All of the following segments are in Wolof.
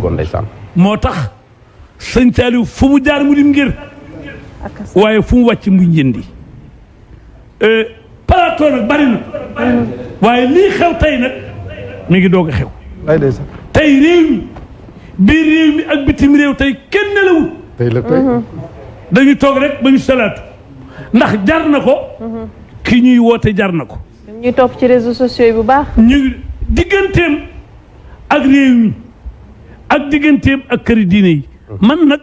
kon ndeysaan. moo tax sëñ Saliou fu mu jaar mu dim ngir waaye fu mu wàcc muy njëndi plateau nag bari na waaye lii xew tey nag mi ngi doog a xew tey réew mi biir réew mi ak bitim réew tey kenn nelawul tey la tey dañuy toog rek ba ñu salaatu ndax jar na ko ki ñuy woote jar na ko ñuy topp ci réseaux sociaux yi bu baax ñu digganteem ak réew mi ak digganteem ak këri diine yi man nag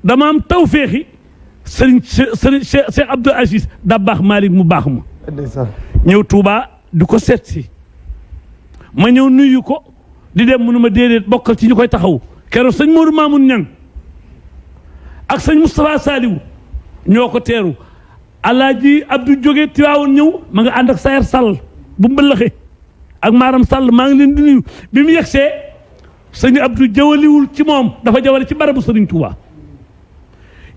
dama am tawféexi sëriñ Cheikh Abdou Aziz Dabakh Malick mu baax ma ñëw Touba di ko seet si ma ñëw nuyu ko di dem mënu ma déedéet bokkal ci ñu koy taxaw keroog sëñ Modou Mamoun Niang ak sëñ Moustapha Saliou ñoo ko teeru Alaaji Abdou jóge Tiwaawoon ñëw ma nga ànd ak Sayer Sall bu mbëllaxe ak Maram Sall maa ngi leen di nuyu bi mu yegsee sëñ Abdou jawaliwul ci moom dafa jawale ci barabu sëriñ Touba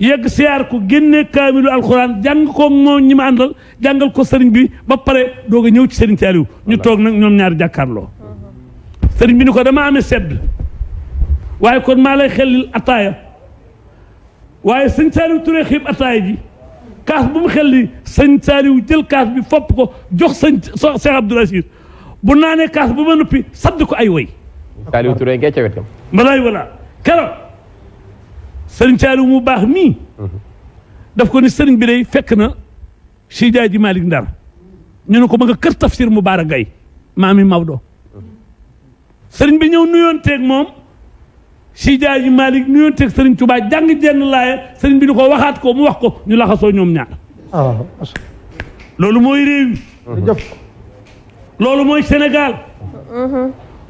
yegg siyaar ko génne kaamilu alxuraan jàng ko moom ñi ma àndal jàngal ko sëriñ bi ba pare doog a ñëw ci sëriñ Saliou ñu toog nag ñoom ñaari jàkkaarloo sëriñ bi ni ko dama amee sedd waaye kon maa lay xellil ataaya waaye sëñ Saliou Touré xiib ataaya ji kaas bu mu xelli sëñ Saliou jël kaas bi fopp ko jox sëñ Cheikh Abdou Aziz bu naanee kaas bu ma noppi sadd ko ay woy Saliou Touré ngee ca wetam. malaay wala keroog sëriñ Saliou mu baax mii daf ko ni sëriñ bi day fekk na Seydi Hadji Malick Ndar ñu ne ko ma nga kër tafsir Moubarak Gaye maami Maodo sëriñ bi ñëw nuyoonteeg moom Seydi Hadji Malick nuyoonteeg sëriñ Touba jàng jenn laaya sëriñ bi ni ko waxaat ko mu wax ko ñu laxasoo ñoom ñaar loolu mooy réew mi loolu mooy Sénégal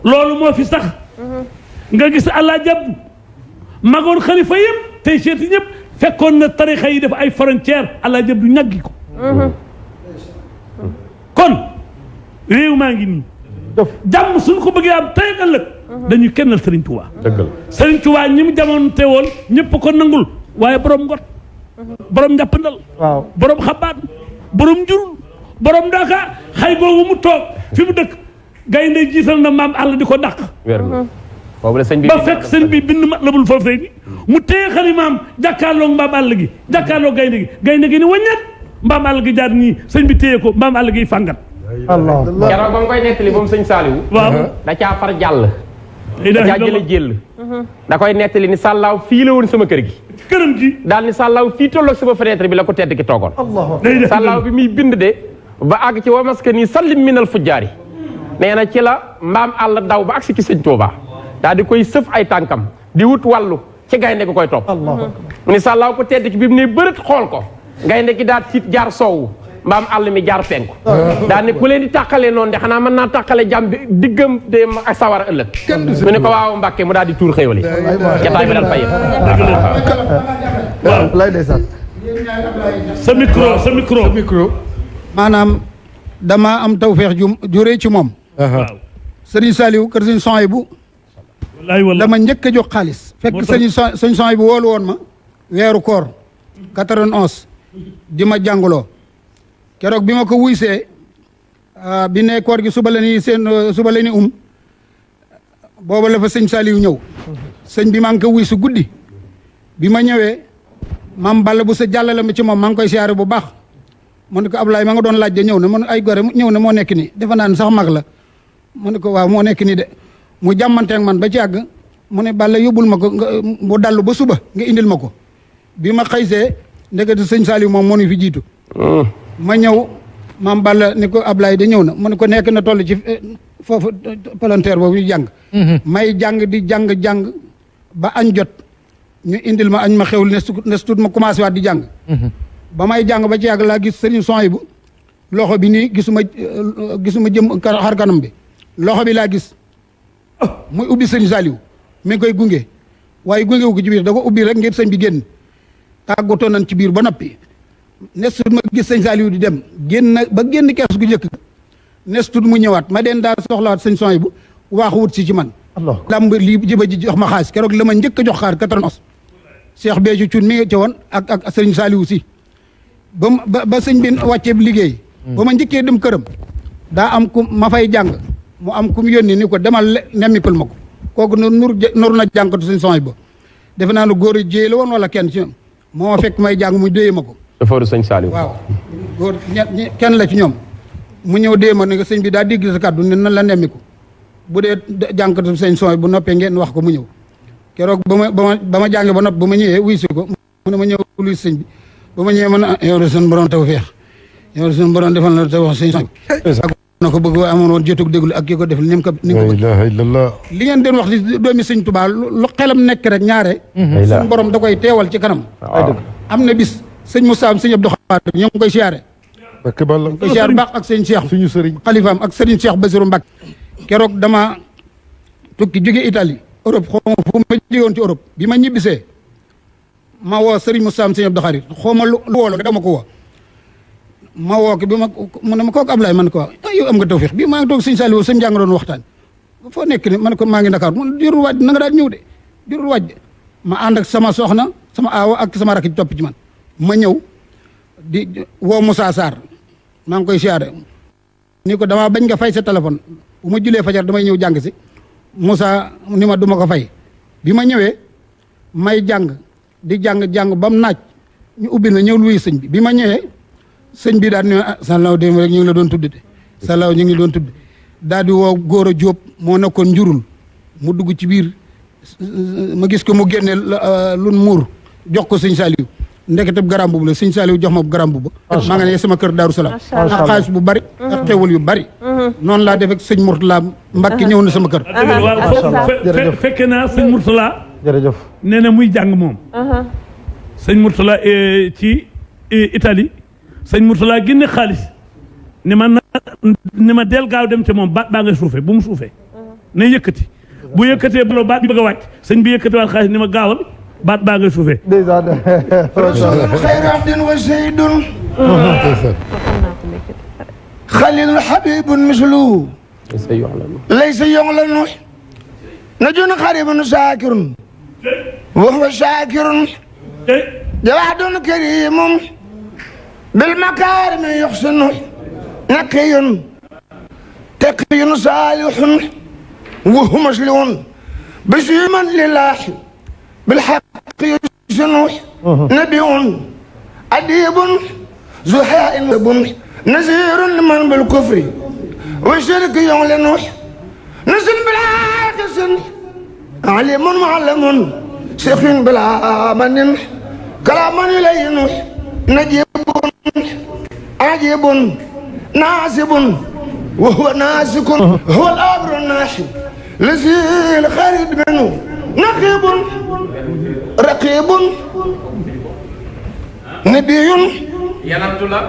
loolu moo fi sax nga gis àllaa jàpp magoon xalifa yëpp tey seeti ñëpp fekkoon na tarixa yi def ay frontière àllaa jàpp du ñaggi ko kon réew maa ngi nii jàmm suñ ko bëggee am tey ak ëllëg dañuy kennal Serigne Touba dëgg la Serigne Touba ñi mu jamono teewoon ñëpp ko nangul waaye borom ngot borom njàppandal borom xabaat borom njurul borom daaka xay googu mu toog fi mu dëkk gaynde jiital na maam àll di ko dàq boobu la sëñ bi ba fekk sëñ bi bind Matlabul Fawzayni mu téye xalimaam jàkkaarloog mbaam àll gi jàkkaarloog gaynde gi ni waññat mbaam àll gi jaar nii sëñ bi téye ko mbaam àll gi fàngat keroog ba mu koy nettali moom sëñ Saliou waaw da caa far jàll da caa jële jël da koy nettali ni sàllaaw fii la woon sama kër gi këram gi daal ni sàllaaw fii tolloog sama fenêtre bi la ko tedd ki toogoon sàllaaw bi muy bind de ba àgg ci wa maska nii sallim minal fujjaari nee na ci la mbaam àll daw ba agsi ci sëñ Touba daal di koy sëf ay tànkam di wut wàllu ci gaynde gi koy topp mu ni sàllaaw ko tedd ki bi mu ne bërët xool ko gaynde gi daal tiit jaar soowu mbaam àll mi jaar penku daal ne ku leen di tàqalee noonu de xanaa mën naa tàqale jàmm bi diggam de ak sawar ëllëg mu ne ko waaw Mbàkke mu daal di tuur xéwali jataay bi daal fay waaw lay ndeysaan sa micro maanaam dama am tawfeex ju rëy ci moom sëriñ Saliou kër sëñ Souhaïbou dama njëkk a jox xaalis fekk sëñ Souhaïbou woolu woon ma weeru koor 91 di ma jàngaloo keroog bi ma ko wuysee bi ne koor gi suba la ni suba la ni booba la fa sëñ Saliou ñëw sëñ bi maa ngi ko wuy su guddi bi ma ñëwee maam Balla bu sa jàllale ma ci moom maa ngi koy siyaare bu baax mu ne ko Ablaye ma nga doon laaj de ñëw na man ay gore ñëw na moo nekk nii defe naa ne sax mag la mu ne ko waaw moo nekk nii de mu jàmmanteeg man ba ci àgg mu ne Balla yóbbul ma ko mu dallu ba suba nga indil ma ko bi ma xëysee ndekete sëñ Saliou moom moo ñu fi jiitu ma ñëw maam Balla ni ko Ablaye de ñëw na mu ne ko nekk na toll ci foofu palanteer boobu ñu jàng may jàng di jàng ba añ jot ñu indil ma añ ma xewul ne tut ma commencé waat di jàng ba may jàng ba ci yàgg laa gis sëriñ Souhaïbou loxo bi nii gisuma jëm xar kanam bi loxo bi laa gis muy ubbi sëriñ Saliou mi ngi koy gunge waaye gunge wu ko ci biir da ko ubbi rek ngir sëñ bi génn tàggatoo nañ ci biir ba noppi nes tut ma gis sëñ Saliou di dem ba génn kees gu njëkk nes tut mu ñëwaat ma den daal soxlawaat sëñ Souhaïbou waaxu wut si ci man lamb lii jëba ji jox ma xaalis keroog la ma njëkk a jox xaar 91 Cheikh Béthio Thioune mi ngi ci woon ak sëriñ Saliou si ba sëñ bi wàccee liggéey ba ma njëkkee dem këram daa am ku ma fay jàng mu am ku mu yónni ni ko demal nemmikul ma ko kooku nur na jànkatu sëñ son ba defe naa ne góor a jéey la woon wala kenn ci ñoom moo ma fekk may jàng mu déye ma ko chauffeur sëñ Saliou waaw góor kenn la ci ñoom mu ñëw déye ma ne nga sëñ bi daa digg sa kàddu ne nan la nemmiku bu dee jànkatu sëñ son bu noppee ngeen wax ko mu ñëw keroog ba ma jànge ba nopp ba ma ñëwee wuy si ko mu ne ma ñëw luy sëñ bi ba ma ñëwee man yow de suñu borom taw feex yow de suñu borom defal na te wax sëñ son ak na ko bëgg amoon woon jotug déglu ak ki ko def ni mu ko ni ko ilaha illallah li ngeen doon wax li doomi sëñ Tuubaa lu xelam nekk rek ñaare suñu borom da koy teewal ci kanam am na bis sëñ Moussa sëñ Abdou Khadre ñoo ngi koy siyaare bakk balla koy siyaare baax ak sëñ Cheikh suñu sëriñ xalifaam ak sëriñ Cheikh Bassirou Mbacké keroog dama tukki jóge Italie Europe xaw ma fu ma jógewoon ci Europe bi ma ñibbisee ma woo sëriñ Moussa sëñ Abdou Khadre xaw ma lu woolo dama ko woo ma woo ko bi ma mu ne ma kooku Ablaye man ko yow am nga tawfeex bi maa ngi toog sëñ Saliou sëñ jàng doon waxtaan foo nekk ni man ko maa ngi Dakar mun jërul waaj na nga daal ñëw de jërul waaj de ma ànd ak sama soxna sama aawa ak sama rakk ci topp ci man ma ñëw di woo Moussa Sarr maa ngi koy siyaare ni ko damaa bañ nga fay sa téléphone bu ma julee fajar damay ñëw jàng si Moussa ni ma duma ko fay bi ma ñëwee may jàng di jàng ba mu naaj ñu ubbil ma ñëw luy sëñ bi ma ñëwee sëñ bi daal di ne Salaw dem rek ñu ngi la doon tudd de Salaw ñu ngi doon tudd daal di woo góor a Jóob moo nekkoon njurul mu dugg ci biir ma gis ko mu génne lun muur jox ko sëñ Saliou ndeketab garam boobu la sëñ Saliou jox ma garam boobu maa nga ne sama kër Daaru Salaam ak xaalis bu bari ak xewal yu bari noonu laa def ak sëñ Mourtala Mbacké ñëw na sama kër waaw fekke naa sëñ Mourtala jërëjëf nee na muy jàng moom sëñ Mourtala ci Italie sëñ Mourtala génne xaalis ni ma del gaaw dem ca moom baat baa ngay suufe bu mu suufee ne yëkkati bu yëkkatee baloo baat bi bëgg a wàcc sëñ bi yëkkati waat xaalis ni ma gaawal baat baa ngay suufee rasulun xayru abdin wa saydun xalilun habibun mislu laysa yu'lanu najun xaribun shaakirun wa huwa shaakirun jawaadun karimun bil makaarimi yuxsinu naqiyun taqiyun saalihun wa huwa muslihun basiman lillahi bil haqqi yuxsinu nabiyun adibun zuhaa'in nazirun liman bil kufri wa shirki yu'linu nasin bilaa qisin alimun mu'allamun shaykhun bilaa manin kalaaman ilaynu najibun ajibun naasibun wa huwa naasikun huwa al-abru an-naasib lazi al-kharid minhu naqibun raqibun nabiyun yanantu la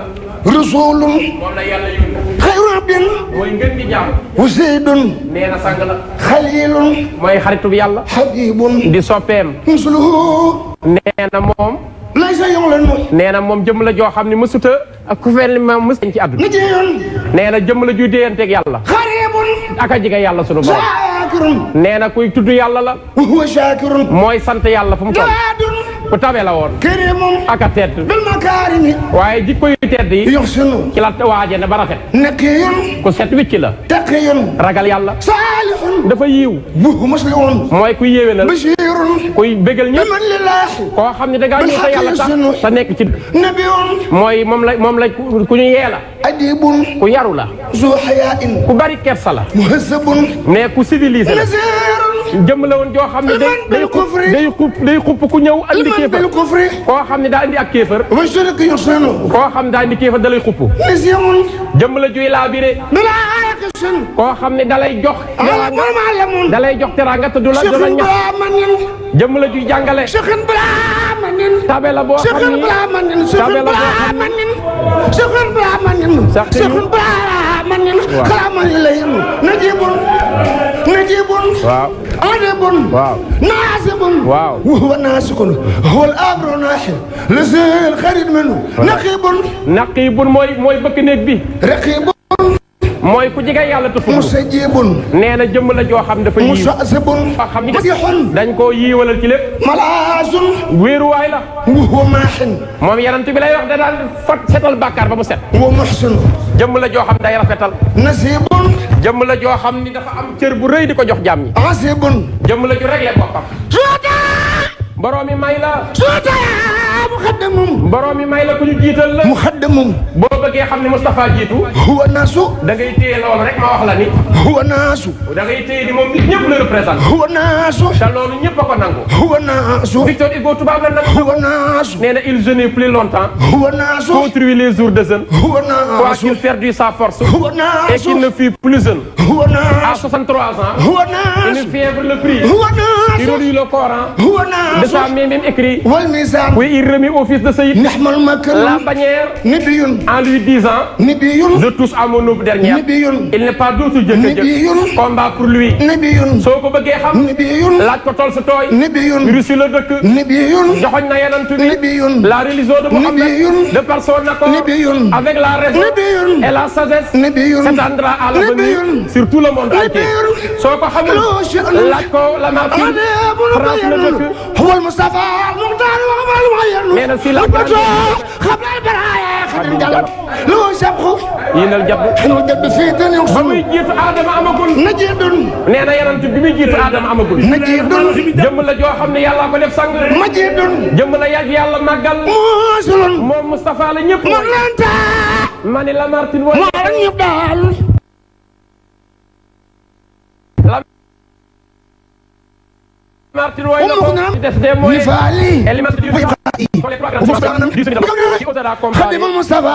rasulun moom la yàlla yónni xayru abdin mooy ngeen di jaam wa sayyidun nee na sang la xalilun mooy xaritub yàlla habibun di soppeem misluhu nee na moom laysa yu'lanu nee na moom jëmm la joo xam ne mësuta ak ku fel ma mës ci àdduna najiyun nee na jëmm la juy déyanteeg yàlla xaribun aka jige yàlla sunu borom shaakirun nee na kuy tudd yàlla la wa huwa shaakirun mooy sant yàlla fu mu toll jawaadun ku tabe la woon karimun aka tedd bil makaarimi waaye jikko yu tedd yi yuxsinu ci la waaje ne ba rafet naqiyun ku set wicc la taqiyun ragal yàlla saalihun dafa yiiw wa huwa muslihun mooy kuy yéwénal bashirun kuy bégal ñëpp liman lillahi koo xam ne da ngaa ñëw te yàlla tax te nekk ci nabiyun mooy moom la ku ñu yee la adibun ku yaru la zu hayaa'in ku bari kersa la muhazzabun mais ku civilisé la nazirun jëmm la woon joo xam ne day xupp ku ñëw andi liman kéefër bil kufri koo xam ne daa indi ak kéefër wa shirki yuxsinu koo xam ne daa indi kéefër da lay xupp nisyamun jëmm la juy laabire bila yaqisin koo xam ne da lay jox alamun ma'lamun da lay jox teraanga te du la shaykhun ñax bila manin jëmm la juy jàngale shaykhun bila manin tabe la boo xam shaykhun ni bila manin tabe shaykhun la boo bila xam ni manin shaykhun bila manin shaykhun bila manin kalaman ilayhim najibun waaw adibun waaw naasibun waaw wa huwa naasikun huwa al-abru naahil lazi al-kharid minhu naqibun naqibun mooy bëkk néeg bi raqibun mooy ku jege yàlla te fuglu mustajibun nee na jëmm la joo xam dafa yiiw mustasibun koo xam ni masihun dañ koo yiiwalal ci lépp malaasun wéeruwaay la wa huwa maahin moom yanant bi lay wax da daan fat setal bàkkaar ba mu set wa muhsin jëmm la joo xam day rafetal nasibun jëmm la joo xam ni dafa am cër bu rëy di ko jox jàmm ñi. asibun. jëmm la ju réglé boppam. suuta. borom mi may la. suuta muxaddamum. borom mi may la ku ñu jiital la. muxaddamum. boo bëggee xam ne Moustapha jiitu. huwa naasu. da ngay téye loolu rek ma wax la ni. huwa naasu. da ngay téye ni moom nit ñëpp la représenté. huwa naasu. te loolu ñëpp a ko nangu. huwa naasu. Victor Hugo tubaab la nangu. huwa naasu. nee na il jeûnait plus longtemps. huwa naasu. construit les jours de jeûne. huwa naasu. quoiqu'il perdit sa force. huwa naasu. et qu'il ne fut plus jeune. huwa naasu. à 63 ans. huwa naasu. une fièvre le prit. huwa naasu. il relut le Coran. huwa de naasu. sa main même écrit. wal misaan. oui il remit au fils de Saïd nihmal makal. la bannière nabiyun. en lui disant. nabiyun. je touche à mon aube dernière. nabiyun. il n'est pas d'autre Dieu que Dieu. nabiyun. combat pour lui. nabiyun. soo ko bëggee xam. nabiyun. laaj ko tool sa tooy. nabiyun. Russie la dëkk. nabiyun. joxoñ na yenant bi. nabiyun. la religion de Mohammed. nabiyun. de par son accord. nabiyun. avec la raison. nabiyun. et la sagesse. nabiyun. s'étendra à l'avenir nabiyun. sur tout le monde entier. nabiyun. soo ko xamul. laaj ko la martyre. France la dëkk. huwa al-Mustafa al-Mukhtar wa huwa al-Mu'ayyan. nee na si la qabla al-baraaya xadim jalat lu sabxu yéenal jàpp. xinu jadd fii tan ba muy jiitu Adama amagul. najidun. nee na yenant bi muy jiitu Adama amagul. najidun. jëmm la joo xam ne yàlla ko def sang. majidun. jëmm la yàgg yàlla màggal. musulun. moom Moustapha la ñëpp. man lanta. ma ni Lamartine wala. moo la ñëpp daal. Lamartine wooy na ko. ci des des mooy. nifaali. خادم المصطفى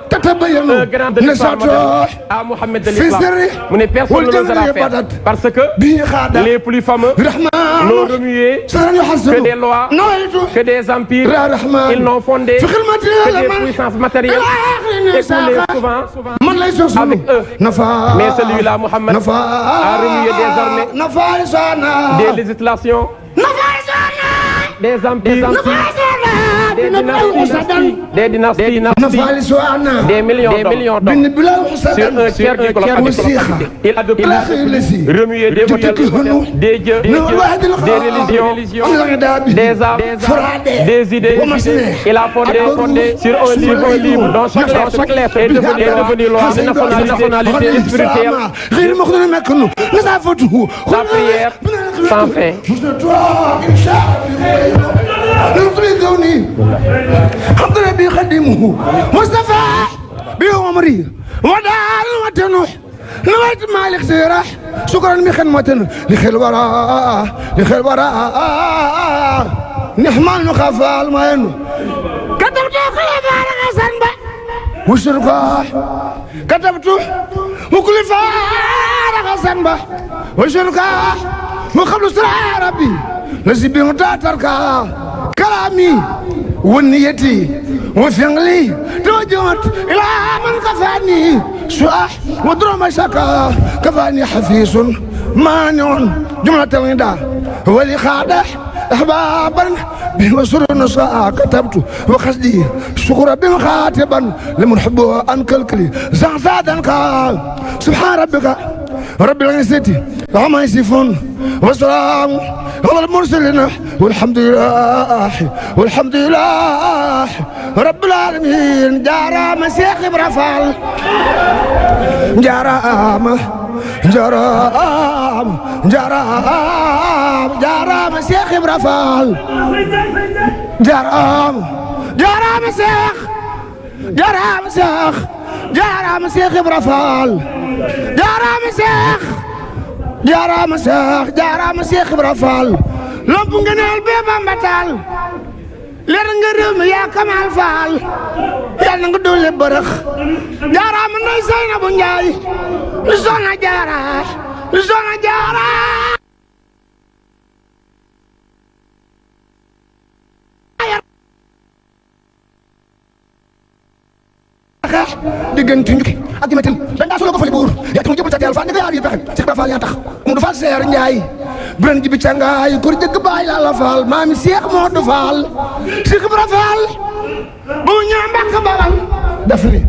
تتبين نساته à Mohammed de l'Islam mu ne personne ne l'osera faire parce que les plus fameux n'ont remué que des lois que des empires ils n'ont fondé que des puissances matérielles écoulées souvent avec eux mais celui-là Mohammed a remué des armées des législations des empires des dynasties des millions d'hommes sur un tiers du globe il a depuis remué des modèles des dieux des religions des arts des idées il a fondé sur un livre dont chaque lettre est devenue loi de nationalité spirituelle la prière sans fin حمد ربي خدمه مصطفى بعمري ودار وتنوح نويت مالك سيراح شكرا بخدمة لخير وراء لخير وراء نحمل نخاف المين كتبت كل فارغ سنبا وشركاح كتبت وكل فارغ سنبا وشركاح وقبل سرع ربي نسيبي متاتركا كلامي ونيتي وفعلي توجهت إلى من كفاني سؤال ودرم شكا كفاني حفيظ مانع جملة النداء ولي خادح أحبابا بمسر النساء كتبت وقصدي شكرا بمخاطبا لمنحبه عن كالكلي زعزادا قال سبحان ربك رب العزة عما يصفون وسلام على المرسلين والحمد لله رب العالمين جارام شيخ برفال جارام شيخ برفال جارام شيخ برفال jaaraama Seex Ibra Faal lomp ngëneel bee Bamba taal leer nga réew mi yaa Kamal Faal yal na nga doole bërëx jaaraama Ndey Seynabu Njaay lu soxna jaara diggante ñu ak dimatil dañ daa solo ko fali buur yaa tax mu jëbal sa teel fa ni nga yaa yi pexe Seex Ibra Faal yaa tax mu du faal seer Njaay biran jibi cangaay kur jëgg baay laa la faal maami Seex Moodu Faal Seex Ibra Faal bu mu ñëw Mbàkke Bawal daf ni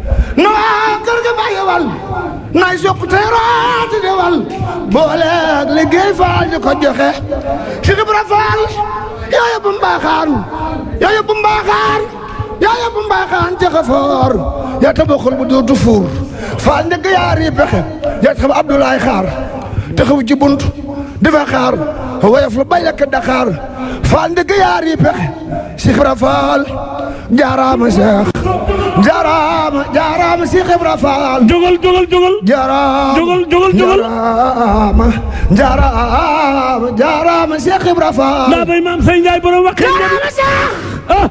no kër ga bàyyi wal naay sopp tey rooti di wal booleeg liggéey faal di ko joxe Seex Ibra Faal yaa yóbbu mbaaxaan jaxa foor yaa tabaxul bu dootu fuur faal ndëgg yaar yi pexe yaa xam Abdoulaye xaar taxaw ci bunt dafa xaar woyof lu bay ak Dakar faal ndëgg yaar yi pexe Cheikh Ibra Fall jaaraama Cheikh jaaraama Cheikh Ibra Fall jógal jaaraama Cheikh Ibra Fall daa bay maam say Njaay borom waxee jaaraama Cheikh ah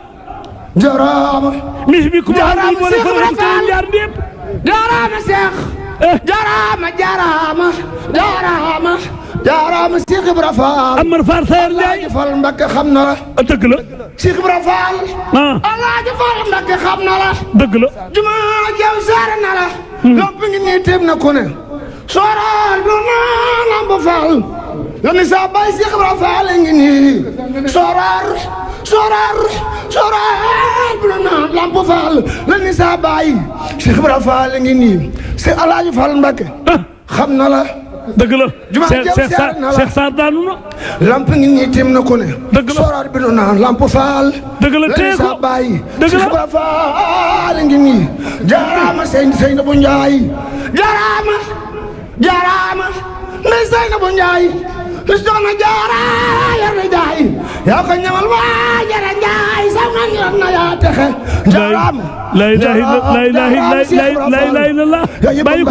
jaaraama mis bi ku jaaraama boole Cheikh Ibra Fall jaar ndépp jaaraama Cheikh jaaraama Cheikh Ibra Fall Amar Faar Sayar Njaay Alaaji Fall Mbakke xam na la dëgg la Cheikh Ibra Fall ah Alaaji Fall Mbakke xam na la dëgg la juma jaw saare na la lomp ngi nii téem na ku ne sooral du naa lamb Fall la mi sa bay Cheikh Ibra Fall ngi nii sooral du naa lamb Fall la mi sa bay Cheikh Ibra Fall ngi nii c'est Alaaji Fall Mbakke xam na la dëgg la juma jaw saare na la Cheikh Sarr daanu na lamp ngi nii téem na ku ne dëgg la sooral bi du naa lamb Fall dëgg la la tee mi ko sa bay dëgg la Cheikh Ibra Fall ngi nii jaaraama Seynabou Ndiaye jaaraama ndey Seynabou Ndiaye li soxna jaara yar na jaay yaa ko ñamal waa jara Ndiaye saw nga ñor na yaa texe jaaraama la ilaha illallah bàyyi ko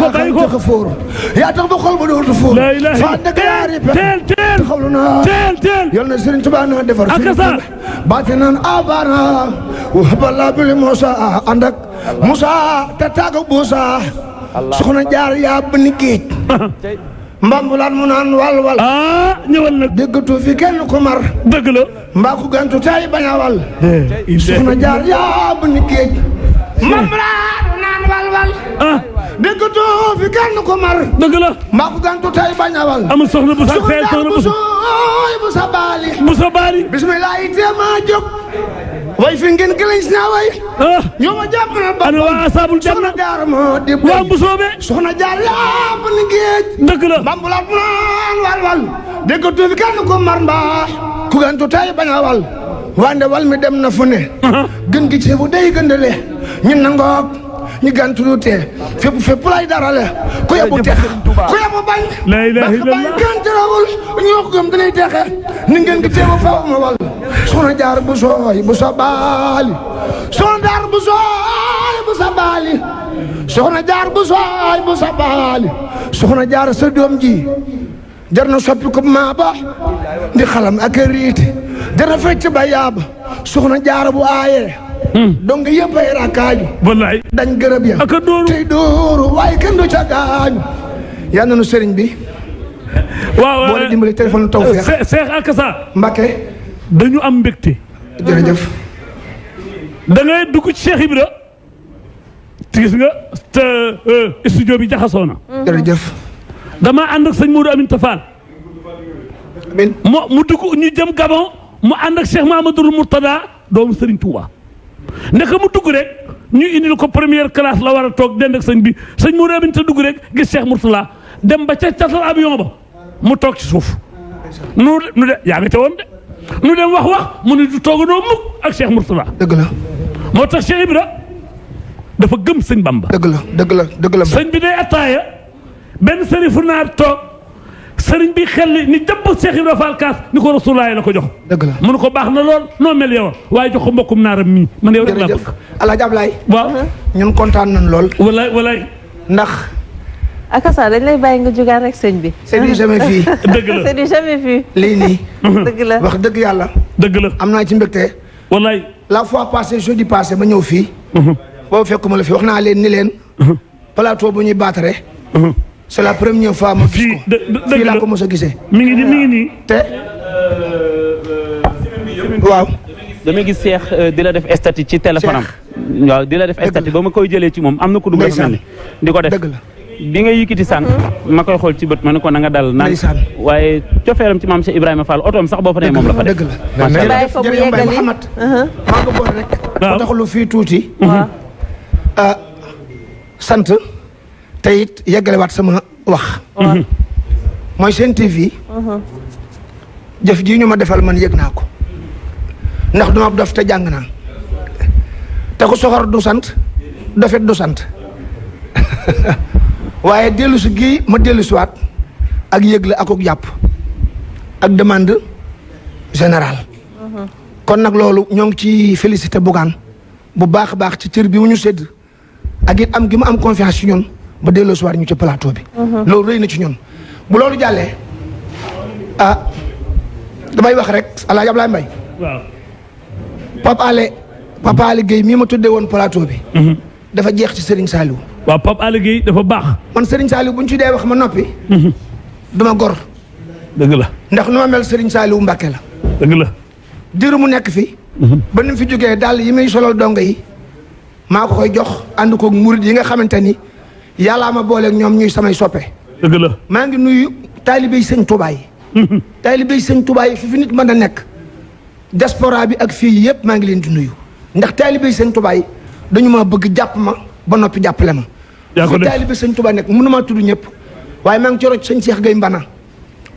yaa tax ba xol ba dootu fóor la ilaha fa dëgg yaari teel xawlu naa teel yal na Sëriñ Tuubaa na defar ak sa baati naan abana wa balla bil Musa ànd ak Musa te tàggu Buusa soxna jaar yaa bënn géej mbambulaan mu naan wal ah ñëwal nag déggatu fi kenn ku mar dëgg la mbaa ku gantu tay bañ a wal soxna jaar yaa bënn géej mbambulaan mu naan wal ah déggatu fi kenn ku mar dëgg la mbaa ku gantu tay bañ a wal amul soxna bu sa fee soxna bu sa baali bu sa baari bismillah teema jóg way fi ngeen gëlëñ na way ah ñoo ma jàpp na ba ana waa asaabul janna soxna jaar moo di waa mbusoobe soxna jaar yaa bënn géej dëgg la mbambulaat mu naan wal déggatu fi kenn ku mar mbaa ku gantu tay bañ a wal wande wal mi dem na fu ne gën gi ceebu day gëndale ñun na ngoog ñu gantu du tee fépp lay darale ku yebu tex ku yebu bañ la ilaha illallah bañ gën terawul ñoo ko gëm dañuy texe ni ngeen gi ceebu faw ma wal soxna jaar bu sooy bu sa baali soxna jaar bu sooy bu sa baali soxna jaar bu sooy bu sa baali soxna jaar sa doom ji jar na soppi ko maaba di xalam ak riiti jar na fecc ba yaaba soxna jaar bu aayee donc yëpp ay rakkaaju wallaay dañ gërëb ya ak a dóoru tey dóoru waaye kenn du ca gaañu yal nañu sëriñ bi waaw boo leen dimbali téléphone Tawfekh Cheikh ak sa Mbacké dañu am mbégte jërëjëf da ngay dugg ci Cheikh Ibra te gis nga te studio bi jaxasoo na jërëjëf dama ànd ak sëñ Modou Aminta Fall amin mu dugg ñu jëm Gabon mu ànd ak Cheikh Mamadou Mourtada doomu Serigne Touba ndeka mu dugg rek ñu indil ko première classe la war a toog dend ak sëñ bi sëñ Modou Aminta dugg rek gis Cheikh Mourtada dem ba ca catal avion ba mu toog ci suuf nu de yaa ngi te woon de nu dem wax mu ne du toogandoo mukk ak Cheikh Mourtada dëgg la moo tax Cheikh Ibra dafa gëm sëñ Bamba dëgg la sëñ bi day attaaya benn sërifu naar toog sëriñ bi xel ni jàpp Cheikh Ibra Fall kaas ni ko Rasulaay la ko jox dëgg la mu ne ko baax na lool noo mel yow waaye jox ko mbokkum naaram mii man yow rek laa bëgg Alaaji Ablaay waaw ñun kontaan nañ lool walaay ndax akasa dañ lay bàyyi nga jugaat rek sëñ bi. c'est du jamais vu dëgg la c'est du jamais vu. lii nii dëgg la wax dëgg yàlla dëgg la am naa ci mbégte walaay la fois passée jeudi passé ma ñëw fii boobu fekkuma la fi wax naa leen ni leen plateau bu ñuy baatare c'est la première fois ma gis ko fii laa ko mos a gisee mi ngi nii te waaw damay gis Cheikh di la def statut ci téléphone am waaw di la def statut ba ma koy jëlee ci moom am na ko dugg dafa mel ni di ko def dëgg la bi nga yëkkati sànq ma koy xool ci bët ma ne ko na nga dal naan ndeysaan waaye cofeeram ci maam Cheikh Ibrahima Fall otoom sax boo fa nee moom la fa def dëgg la bàyyi ko mu jërëjëf Mbaye yeggali. Mouhamad maa nga boole rek ba tax lu fii tuuti waaw. sant te it yeggalewaat sama wax mooy Sen TV jëf ji ñu ma defal man yëg naa ko ndax duma dof te jàng naa te ku soxor du sant dofet du sant waaye dellu si gii ma dellu si waat ak yëgle ak jàpp ak demande générale. kon nag loolu ñoo ngi ci félicité Bougane bu baax a baax ci cër bi mu ñu sédd ak it am gi mu am confiance ci ñun ba delloo si waat ñu ci plateau bi. loolu rëy na ci ñun bu loolu jàllee damay wax rek El Hadj Ablaye Mbaye. waaw. Papa Alé Guèye mii ma tuddee woon plateau bi. dafa jeex ci Serigne Saliou. waaw Pape Alé Guèye dafa baax. man Serigne Saliou bu ñu ci dee wax ma noppi. duma gor. dëgg la. ndax nu ma mel Serigne Saliou Mbacke la. dëgg la. diiru mu nekk fi. ba ni mu fi jógee daal yi muy solal dongo yi maa ko koy jox ànd koog murid yi nga xamante ni yàllaa ma booleeg ñoom ñuy samay soppe. dëgg la. maa ngi nuyu taalibey sëñ Touba yi. taalibey sëñ Touba yi fi nit mën a nekk. diaspora bi ak fii yëpp maa ngi leen di nuyu ndax taalibey sëñ Touba yi dañu ma bëgg jàpp ma ba noppi jàppale ma. yaa ko def taalibey sëñ Touba nekk mënu maa tudd ñëpp waaye maa ngi ci rocc sëñ Cheikh Gueye Mbana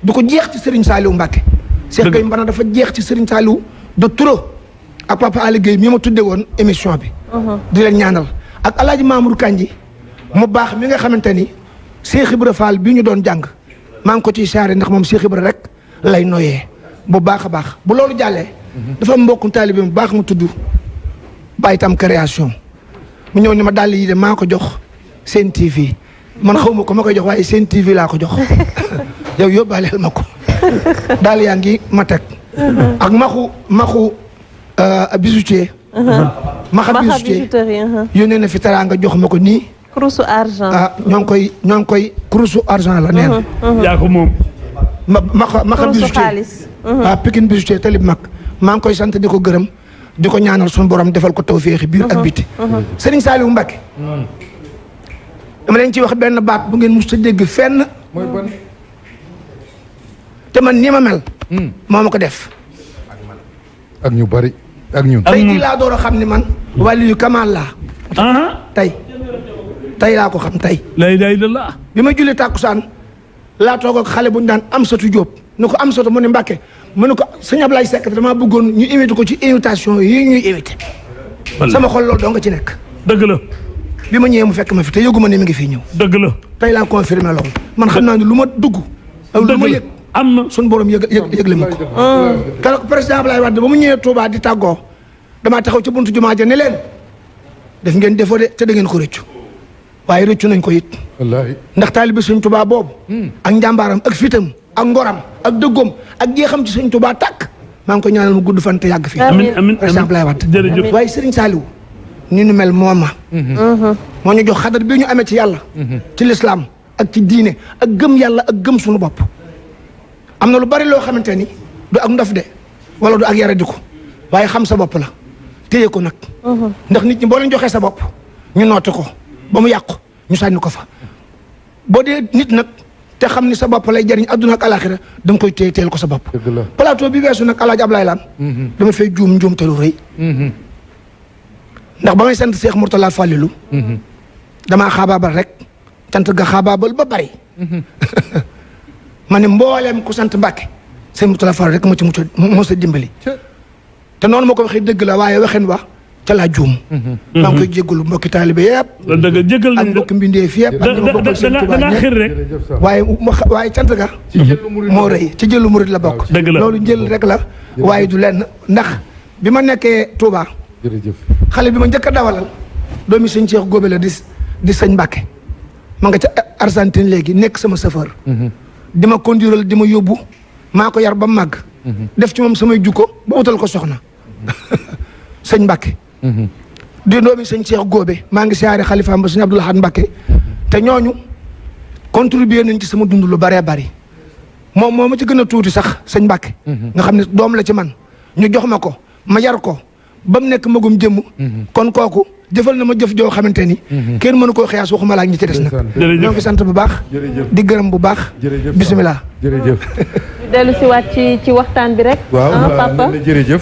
du ko jeex ci Serigne Saliou Mbacke. Cheikh Gueye Mbana dafa jeex ci Serigne Saliou de trop ak Papa Alé Guèye mi ma tudde woon émission bi. di leen ñaanal ak El Hadj Mamour Kandji mu baax mi nga xamante ni Cheikh Ibra Fall bi ñu doon jàng maa ngi ko ciy saare ndax moom Cheikh Ibra rek lay noyee bu baax a baax bu loolu jàllee. dafa am mbokku taalibe mu baax mu tudd Baye Tam création mu ñëw ni ma dàll yi de maa ko jox Sen TV man xaw ma ko ma koy jox waaye Sen TV laa ko jox yow yóbbaaleel ma ko daal yaa ngi ma teg. ak maxu bijoutier. maxa bijoutier yónnee na fi teraanga jox ma ko nii. Krusu argent. ñoo ngi koy krusu argent la nee na. yaa ko moom. maxa bijoutier xaalis. Pikine bijoutier talib mag maa ngi koy sant di ko gërëm di ko ñaanal suñu borom defal ko tawféexi biir ak biti. Serigne Saliou Mbacke. dama leen ci wax benn baat bu ngeen mus a dégg fenn. mooy ban. te man ni ma mel. moo ma ko def. ak ñu bari ak ñun. tey jii laa door a xam ni man. wàllu yu kamal laa. tey laa ko xam tey. la ilaha illallah. bi ma julli tàkkusaan laa toog ak xale bu ñu daan Amsatou Diop ni ko Amsatou mu ne Mbacke mu ne ko sëñ Ablaye Seck damaa bëggoon ñu invité ko ci invitation yi ñuy invité. sama xol loolu doo nga ci nekk. dëgg la. bi ma ñëwee mu fekk ma fi te yëguma ne mi ngi fii ñëw. dëgg la. tey laa confirmé loolu. man xam naa ne lu ma dugg. ak lu ma yëg am na suñu borom yëgle ma ko. keroog président Ablaye Wade ba mu ñëwee Touba di tàggoo damaa taxaw ci buntu jumaa ja ne leen def ngeen defoo de te da ngeen ko rëccu waaye rëccu nañ ko it. wallaahi. ndax taalibe Sëñ Touba boobu. ak njàmbaaram ak fitam ak ngoram ak dëggoom ak jeexam ci Sëñ Touba tàkk maa ngi ko ñaanal mu gudd fan te yàgg fii. amiin président Ablaye Wade. jërëjëf. waaye Serigne Saliou ni nu mel moom ma. moo ñu jox xadar bi ñu amee ci yàlla. ci lislaam ak ci diine ak gëm yàlla ak gëm suñu bopp. am na lu bari loo xamante ni du ak ndof de wala du ak yaradiku waaye xam sa bopp la téye ko nag. ndax nit ñi boo leen joxee sa bopp ñu noote ko ba mu yàqu ñu sànni ko fa. boo dee nit nag te xam ni sa bopp lay jariñ adduna ak alaxira da nga koy téye teel ko sa bopp. dëgg la. plateau bi weesu nag El Hadj Ablaye Lam. dama fay juum te lu rëy. ndax ba may sant Cheikh Mourtala Fallilou. damaa xaabaabal rek sant ga xaabaabal ba bari. ma ne mbooleem ku sant Mbàkke sëñ Mourtala Fall rek moo sa dimbali. te noonu ma ko waxee dëgg la waaye waxen wa ca laa juum. maa ngi koy jéggalu mbokki taalibe yëpp. dëgg jégal ak mbokki mbindeef yëpp. ak ñi ma bokkal sëñ Tuubaa dangaa xir rek. waaye cant ga. moo rëy ci jëlu murid la bokk. dëgg la loolu njël rek la. waaye du lenn ndax bi ma nekkee Touba. jërëjëf. xale bi ma njëkk a dawalal doomi sëñ Cheikh Góobe la di sëñ Mbàkke ma nga ca Argentine léegi nekk sama chauffeur. di ma conduiral di ma yóbbu maa ko yar ba màgg. def ci moom samay jukko ba utal ko soxna sëñ Mbàkke. di doomi sëñ Cheikh Góobe maa ngi siyaare xalifaam ba sëñ Abdou Lahad Mbàkke te ñooñu contribuer nañ ci sama dund lu baree bari moom moo ma ci gën a tuuti sax sëñ Mbàkke. nga xam ne doom la ci man ñu jox ma ko ma yar ko. ba mu nekk magum jëmm. kon kooku jëfal na ma jëf joo xamante ni. kenn mënu koo xiyaas waxuma laa ñi ci des nag. ñoo ngi sant bu baax. di gërëm bu baax. bisimilah. jërëjëf. dellu si waat ci waxtaan bi rek. waaw papa jërëjëf.